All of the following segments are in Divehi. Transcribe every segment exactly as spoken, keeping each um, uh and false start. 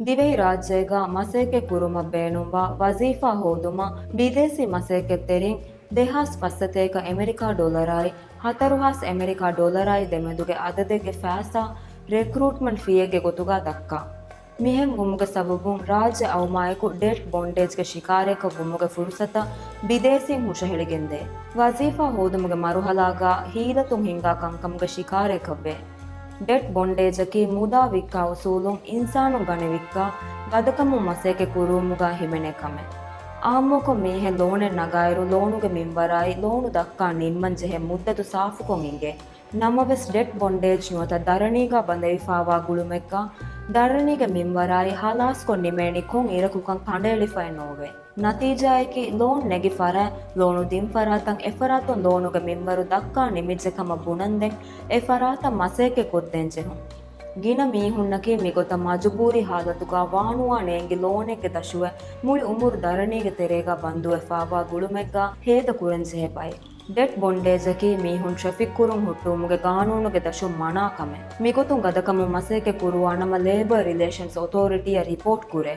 ދިވެހިރާއްޖޭގަ މަސައްކަތް ކުރުމަށް ބޭނުންވާ ވަޒީފާ ހޯދުމަށް ބިދޭސީ މަސައްކަތްތެރިން ދެހާސް ފައްސަތޭކަ އެމެރިކާ ޑޮލަރާއި، ހަތަރުހާސް އެމެރިކާ ޑޮލަރާއި ދެމެދުގެ އަދަދެއްގެ ފައިސާ ރެކްރޫޓްމަންޓް ފީއެއްގެ ގޮތުގަ ދައްކާ. މިހެން ވުމުގެ ސަބަބުން ރާއްޖެ އައުމާއެކު ޑެޓް ބޮންޑޭޖްގެ ޝިކާރައަކަށް ވުމުގެ ފުރުސަތަށް ބިދޭސީން ހުށަހެޅިގެންދޭ. ވަޒީފާ ހޯދުމުގެ މަރުހަލާގަ ހީލަތުން ހިންގާ ކަންކަމުގެ ޝިކާރައަކަށްވޭ. ޑެޓް ބޮންޑޭޖަކީ މުދާ ވިއްކާ އުސޫލުން އިންސާނުން ގަނެ ވިއްކާ ގަދަކަމުން މަސައްކަތް ކުރުވުމުގަ ހިމެނޭ ކަމެއް. އާއްމުކޮށް މީހެއް ލޯނެއް ނަގާއިރު ލޯނުގެ މިންވަރާއި ލޯނު ދައްކާ ނިންމަން ޖެހޭ މުއްދަތު ސާފުކޮށް އިނގޭ. ނަމަވެސް ޑެޓް ބޮންޑޭޖް ނުވަތަ ދަރަނީގަ ބަނދެވިފާވާ ގުޅުމެއްގަ ދަރަނީގެ މިންވަރާއި ހަލާސްކޮށް ނިމޭނީ ކޮން އިރަކުކަން ކަނޑައެޅިފައެއް ނޯވޭ. ނަތީޖާއަކީ ލޯން ނެގި ފަރާތް، ލޯނު ދިން ފަރާތަށް އެފަރާތުން ލޯނުގެ މިންވަރު ދައްކާ ނިމިއްޖެ ކަމަށް ބުނަންދެން އެ ފަރާތަށް މަސައްކަތް ކޮށްދޭން ޖެހުން. ގިނަ މީހުންނަކީ މިގޮތަށް މަޖުބޫރީ ހާލަތުގަ ވާނުވާ ނޭނގި ލޯނެއްގެ ދަށުވެ މުޅި އުމުރު ދަރަނީގެ ތެރޭގަ ބަންދުވެފާވާ ގުޅުމެއްގަ ހޭދަ ކުރަން ޖެހޭ ބައެއް. ޑެޓް ބޮންޑޭޖަކީ މީހުން ޓްރެފިކް ކުރުން ހުއްޓުވުމުގެ ގާނޫނުގެ ދަށުން މަނާ ކަމެއް. މިގޮތުން ގަދަކަމުން މަސައްކަތް ކުރުވާނަމަ ލޭބަރ ރިލޭޝަންސް އޮތޯރިޓީއަށް ރިޕޯޓް ކުރޭ.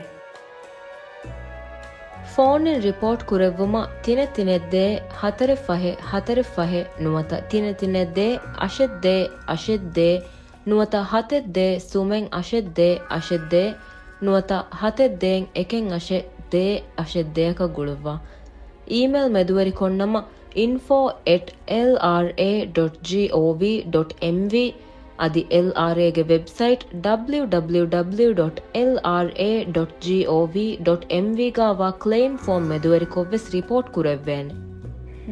ފޯނިން ރިޕޯޓް ކުރެއްވުމަށް ތިނެއް ތިނެއް ދޭއް ހަތަރެއް ފަހެއް ހަތަރެއް ފަހެއް ނުވަތަ ތިނެއް ތިނެއް ދޭއް އަށެއް ދޭއް އަށެއް ދޭއް ނުވަތަ ހަތެއް ދޭއް ސުމެއް އަށެއް ދޭއް އަށެއް ދޭއް ނުވަތަ ހަތެއް ދޭއް އެކެއް އަށެއް ދޭއް އަށެއް ދޭއަކަށް ގުޅުއްވާ. އީމެލް މެދުވެރިކޮށްނަމަ، info at L R A dot G O V dot M V އަދި އެލްއާރްއޭގެ ވެބްސައިޓް ޑަބްލިއު ޑަބްލިއު ޑަބްލިއު ޑޮޓް އެލްއާރްއޭ ޑޮޓް ޖީ އޯ ވީ ޑޮޓް އެމްވީ ގާވާ ކްލެއިމް ފޯމް މެދުވެރިކޮށްވެސް ރިޕޯޓް ކުރެއްވޭނެ.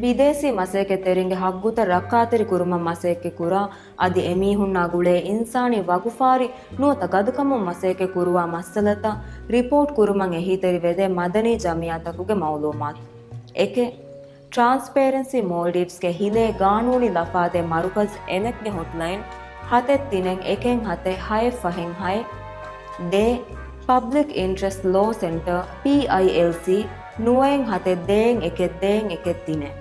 ބިދޭސީ މަސައްކަތްތެރިންގެ ހައްގުތައް ރައްކާތެރި ކުރުމަށް މަސައްކަތް ކުރާ، އަދި އެމީހުންނާ ގުޅޭ އިންސާނީ ވަގުފާރި ނުވަތަ ގަދަކަމުން މަސައްކަތް ކުރުވާ މައްސަލަތައް ރިޕޯޓް ކުރުމަށް އެހީތެރިވެދޭ މަދަނީ ޖަމިއްޔާތަކުގެ މައުލޫމާތު. އެކެއް، ޓްރާންސްޕޭރެންސީ މޯލްޑިވްސްގެ ހިލޭ ގާނޫނީ ލަފާދޭ މަރުކަޒް އެނެޓްގެ ހޮޓްލައިން ހަތެއް ތިނެއް އެކެއް ހަތެއް ހައެއް ފަހެއް ހައެއް. ދޭއް، ޕަބްލިކް އިންޓްރެސްޓް ލޯ ސެންޓަރ، ޕީއައިއެލްސީ، ނުވައެއް ހަތެއް ދޭއް އެކެއް ދޭއް އެކެއް ތިނެއް.